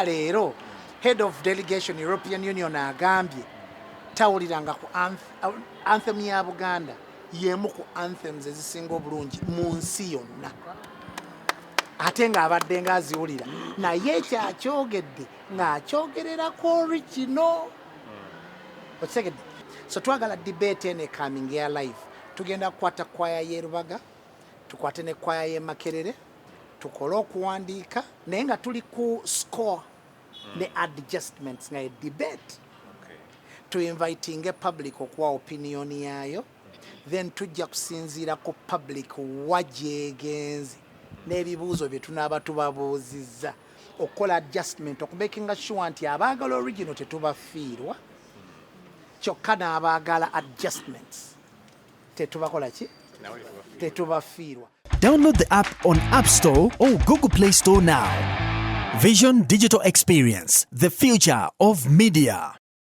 Leero head of delegation European Union agambye tawuliranga ku anthem ya Buganda, y'emu ku anthems ezisinga obulungi mu nsi yonna, ate ng'abadde ng'aziwulira, naye ekyakyogedde ng'akyogererako original. Okitegedde? So twagala debate eno ecoming ya live. Tugenda kukwata kwaya y'e Rubaga, tukwate ne kwaya y'e Makerere, tukole okuwandiika, naye nga tuli ku score ne adjustments, nga ye debate. Tuinvitinge public okuwa opinion yaayo, then tujja kusinziira ku public wa gyegenze n'ebibuuzo bye tunaaba tubabuuzizza okukola adjustment, okumakinga sure nti abaagala original tetubafiirwa, kyokka n'abaagala adjustments tetubakola ki, tetubafiirwa. Download the app on App Store or Google Play Store now. Vision Digital Experience, the future of media.